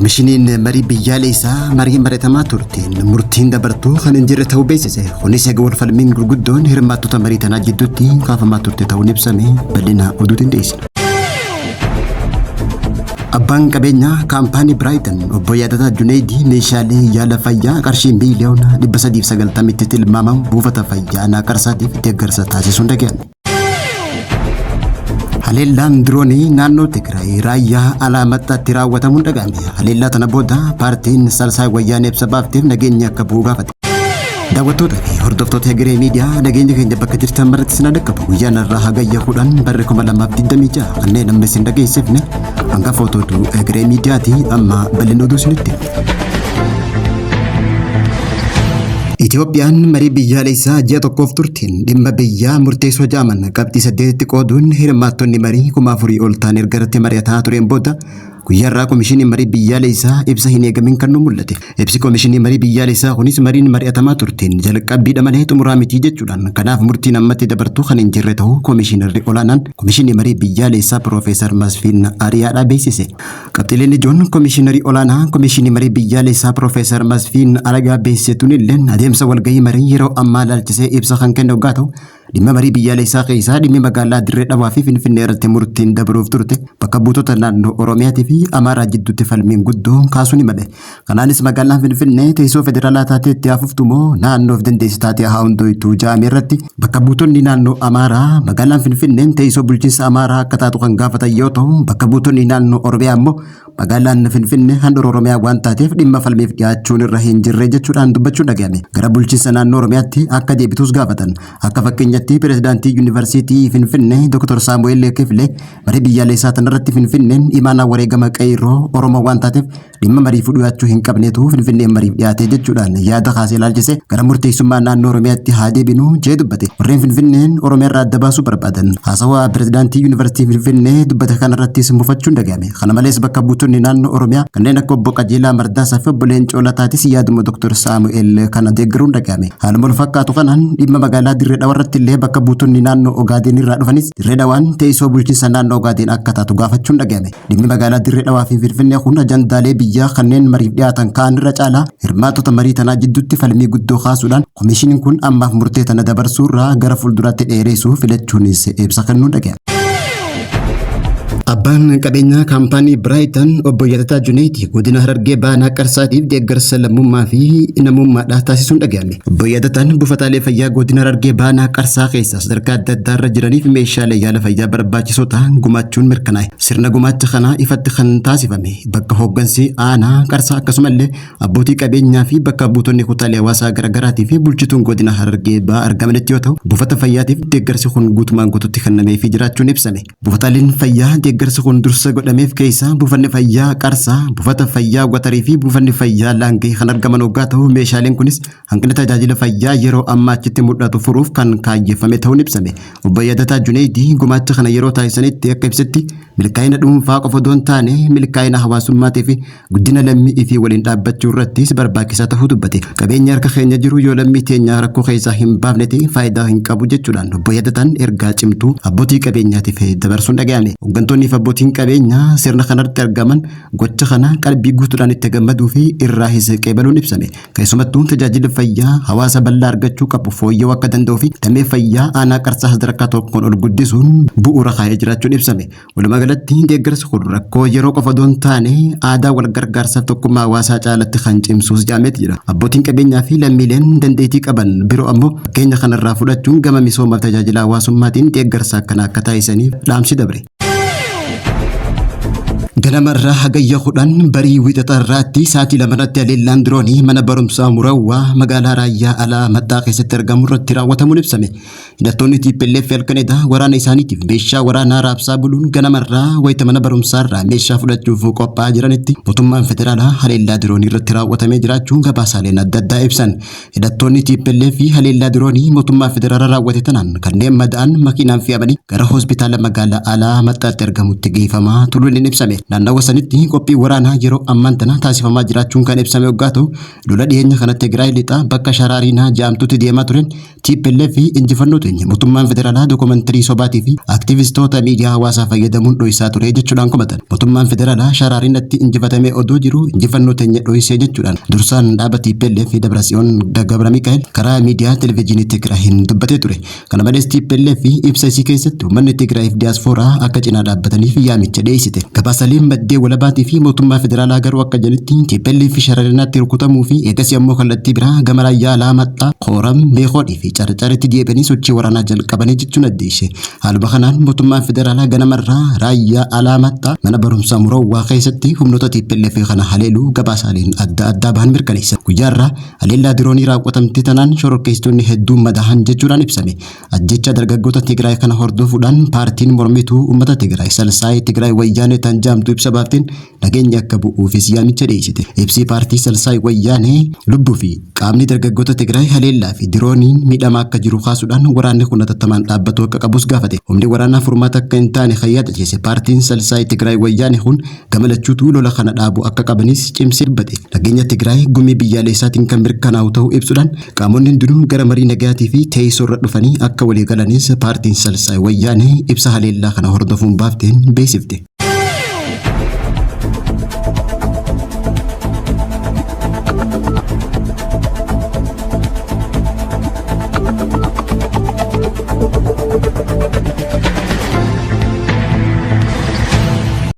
Komishiniin marii biyyaalessaa marii mari'atamaa turteen murtiin dabartuu kan hin jirre ta'uu beeksise. Kunis eega walfalmiin gurguddoon hirmaattota marii tanaa jidduutti kaafamaa turte ta'uun ibsame. Bal'ina oduutiin dhiyeessina. Abbaan qabeenyaa kaampaanii Biraayiten obbo Yaadataa Juneeydi meeshaalee yaala fayyaa qarshii miiliyoona 390tti tilmaamamu buufata fayyaa Naaqarsaatiif deeggarsa taasisuun dhaga'ame. Haleellaan diroonii naannoo Tigraay raayyaa Alaamaxxaatti raawwatamuun dhaga'ame. Haleellaa tana booda paartiin Salsaay Wayyaanee ibsa baafteef nageenyi akka bu'u gaafate. Daawwattoota fi hordoftoota Hegeree Miidiyaa, nageenya keenya bakka jirtan maratti isin dhaqqabu. Guyyaan irraa hagayya 10 barri 2026, kanneen amma isin dhageessifne hangafa otootu Hegeree Miidiyaati. Amma bal'ina oduu isinitti. Itoophiyaan marii biyyaalessaa ji'a tokkoof turteen dhimma biyyaa murteessoo ja'aman qabxii saddeetitti qooduun hirmaattonni marii 4000 ol ta'an erga irratti mari'ataa tureen booda, guyyaa irraa Komishinii Marii Biyyaalessaa ibsa hin eegamin kan nu mul'ate. Ibsi Komishinii Marii Biyyaalessaa kunis mariin mari'atamaa turteen jalqabbiidha malee xumuraa miti jechuudhaan, kanaaf murtiin ammatti dabartuu kan hin jirre ta'uu Komishinarri Olaanaan Komishinii Marii Biyyaalessaa Piroofeesar Masfiin Ariyaadhaa beeksise. Qabxiileen ijoon Komishiinarii Olaanaa Komishinii Marii Biyyaalessaa Piroofeesar Masfiin Aragaa beeksise tunilleen adeemsa walgahii marii yeroo ammaa ilaalchisee ibsa kan kenne hoggaa ta'u, dhimma marii biyyaalessaa keessaa dhimmi magaalaa Dirree Dhawaa fi Finfinnee irratti murtiin dabruuf turte bakka buutota naannoo Oromiyaatii fi Amaaraa jidduutti falmiin guddoo kaasuun himame. Kanaanis magaalaan Finfinnee teessoo federaalaa taatee itti hafuftu moo naannoof dandeessi taatee haa hundoytu ja'ame irratti, bakka buutonni naannoo Amaaraa magaalaan Finfinneen teessoo bulchiinsa Amaaraa akka taatu kan gaafatan yoo ta'u, bakka buutonni naannoo Oromiyaa immoo magaalaan Finfinnee handhuura Oromiyaa waan taateef dhimma falmiif dhiyaachuun irra hin jirre jechuudhaan dubbachuun dhagahame. Gara bulchiinsa naannoo Oromiyaatti akka deebitus gaafatan. Akka fakkeenyatti pirezidaantii Yuunivarsiitii Finfinnee Dr. Saamu'eel Kifilee marii biyyaalessaa tanarratti Finfinneen imaanaa wareegama qeerroo Oromoo waan taateef dhimma mariif dhiyaachuu hin qabnetu Finfinneen mariif dhiyaate jechuudhaan yaada kaasee ilaalchise, gara murteessummaa naannoo Oromiyaatti haa deebinu jee dubbate. Warreen Finfinneen Oromiyaa irraa adda baasuu barbaadan haasawaa pirezidaantii Yuunivarsiitii Finfinnee dubbate kanarrattis mufachuun dhagahame. Kana malees bakka buutonni naannoo Oromiyaa kanneen akka obbo Qajeelaa Mardaasaa fi obbo Leencoo Lataatis yaaduma Dr. Saamu'eel kana deeggaruun dhagahame. Haaluma wal fakkaatu kanaan dhimma magaalaa Dirree Dhawaa irratti illee bakka buutonni naannoo Ogaadeen irraa dhufanis Dirree Dhawaan teessoo bulchiinsa naannoo Ogaadeen akka taatu gaafachuun dhagahame. Dhimmi magaalaa Dirree Dhawaa fi Finfinnee kun ajandaalee biyyaa kanneen mariif dhiyaatan kaan irra caalaa hirmaattota marii tanaa jidduutti falmii guddoo kaasuudhaan, komishiniin kun ammaaf murtee tana dabarsuurraa gara fuulduraatti dheereessuu filachuunis ibsa kennuun dhagahame. Abbaan qabeenyaa kaampaanii Biraayitan obbo Yadataa Juneeti godina Harargee Baanaa Qarsaatiif deeggarsa lammummaa fi namummaadhaa taasisuun dhagahame. Obbo Yadataan buufataalee fayyaa godina Harargee Baanaa Qarsaa keessa sadarkaa adda addaarra jiraniif meeshaalee yaala fayyaa barbaachisoo ta'an gumaachuun mirkanaa'e. Sirna gumaacha kanaa ifatti kan taasifame bakka hooggansi aanaa Qarsaa, akkasumallee abbootii qabeenyaa fi bakka buutonni kutaalee hawaasaa garaagaraatii fi bulchituun godina Harargee Bahaa argamanitti yoo ta'u, buufata fayyaatiif deeggarsi kun guutumaan guututti kennameefii jiraachuun ibsame. Buufataaleen fayyaa deeggarsi kun dursa godhameef keessaa buufanni fayyaa Qarsaa, buufata fayyaa Watarii fi buufanni fayyaa Laangee kan argaman hoggaa ta'u, meeshaaleen kunis hanqina tajaajila fayyaa yeroo ammaa achitti mul'atu furuuf kan kaayyeffame ta'uun ibsame. Obbo Yaadataa Juneeydii gumaacha kana yeroo taasisanitti akka ibsetti, milkaa'ina dhuunfaa qofa odoo hin taane milkaa'ina hawaasummaatii fi guddina lammii ifii waliin dhaabbachuu irrattis barbaachisaa ta'uu dubbate. Qabeenya harka keenya jiru yoo lammii teenya rakkoo keessaa hin baafne ta'e faayidaa hin qabu jechuudhaan obbo Yaadataan ergaa cimtuu abbootii qabeenyaatiif dabarsuun dhaga'ame. Hooggantoonni fi abbootiin qabeenyaa sirna kanarratti argaman gocha kana qalbii guutuudhaan itti gammaduu fi irraahis qeebaluun ibsame. Keessumattuu tajaajila fayyaa hawaasa bal'aa argachuu qabu fooyya'uu akka danda'uu fi damee fayyaa aanaa Qarsaa sadarkaa tokkoon ol guddisuun bu'uura kaa'ee jiraachuun ibsame. Walumaa galatti deeggarsi kun rakkoo yeroo qofa odoo hin taane aadaa wal gargaarsaaf tokkummaa hawaasaa caalatti kan cimsuus jedhameeti jira. Abbootiin qabeenyaa fi lammiileen dandeettii qaban biroo ammoo fakkeenya kanarraa fudhachuun gama misoomaaf tajaajila hawaasummaatiin deeggarsa akkanaa akka taasisaniif dhaamsi dabre. Ganamarraa hagayya 10 barii Wiixata irraatti sa'aatii 2 irratti haleellaan diroonii mana barumsaa Murawwaa magaalaa Raayyaa Alaa Maxxaa keessatti argamu irratti raawwatamuun ibsame. Hidhattoonni TPLF halkan edaa waraana isaaniitiif meeshaa waraanaa raabsaa buluun ganamarraa wayita mana barumsaarraa meeshaa fudhachuuf qophaa'aa jiranitti mootummaan federaalaa haleellaa diroonii irratti raawwatamee jiraachuun gabaasaaleen adda addaa ibsan. Hidhattoonni TPLF haleellaa diroonii mootummaa federaalaa raawwate tanaan kanneen madaa'an makiinaan fe'amanii gara hospitaala magaalaa Alaa Maxxaatti argamutti geeffamaa turuun ibsame. Naannawa sanitti qophii waraanaa yeroo ammaan tana taasifamaa jiraachuun kan ibsame hoggaa ta'u, lola dhiyeenya kana Tigraay lixaa bakka Sharaariinaa jedhamtutti deemaa tureen TPLF injifannoo teenya mootummaan federaalaa dookumantarii sobaatii fi aktivistoota miidiyaa hawaasaa fayyadamuun dho'isaa ture jechuudhaan komatan. Mootummaan federaalaa Sharaariinatti injifatamee odoo jiru injifannoo teenya dho'isee jechuudhaan dursaan dhaaba TPLF Dabratsiyoon Gabra Mikaa'el karaa miidiyaa televezyiinii Tigraayin dubbatee ture. Kana malees TPLF ibsa isii keessatti uummanni Tigraayiif diyaaspooraa akka cinaa dhaabbataniif yaamicha dhiyeessite. Gabaasaaleen maddee walabaatii fi mootummaa federaalaa garuu akka jedhanitti TPLF Sharaarinaatti rukutamuu fi eegasii ammoo kallattii biraa gama raayyaa Alaamaxxaa, Kooram, Meekoodhii fi Carcaritti deebi'anii sochii waraanaa jalqabanii jechuun addeesse. Haaluma kanaan mootummaan federaalaa ganamarraa raayyaa Alaamaxxaa mana barumsaa Muroowwaa keessatti humnoota TPLF kana haleeluu gabaasaaleen adda addaa bahan mirkaneessa. Guyyaarraa haleellaa diroonii raawwatamte tanaan shororkeessitoonni hedduun madahan jechuudhaan ibsame. Ajjeechaa dargaggoota Tigraay kana hordofuudhaan paartiin mormituu uummata Tigraay Salsaayii Tigraay Wayyaanee tan jaamtu ibsa baafteen nageenya akka bu'uufis yaamicha dhiyeessite. Ibsi paartii Salsaayii Wayyaanee lubbuu fi qaamni dargaggoota Tigraay haleellaa fi dirooniin miidhamaa akka jiru kaasuudhaan waraanni kun hatattamaan dhaabbatu akka qabus gaafate. Humni waraanaa furmaata akka hin taane kan yaadachiise paartiin Salsaayii Tigraay Wayyaanee kun gama lachuutuu lola kana dhaabu akka qabanis cimsee dubbate. Nageenya Tigraay gumii biyyaalessaatiin kan mirkanaa'u ta'uu ibsuudhaan qaamonni hundinuu gara marii nagayaatii fi teessoo irra dhufanii akka walii galanis paartiin Salsaay Wayyaanee ibsa haleellaa kana hordofuun baafteen beeksifte.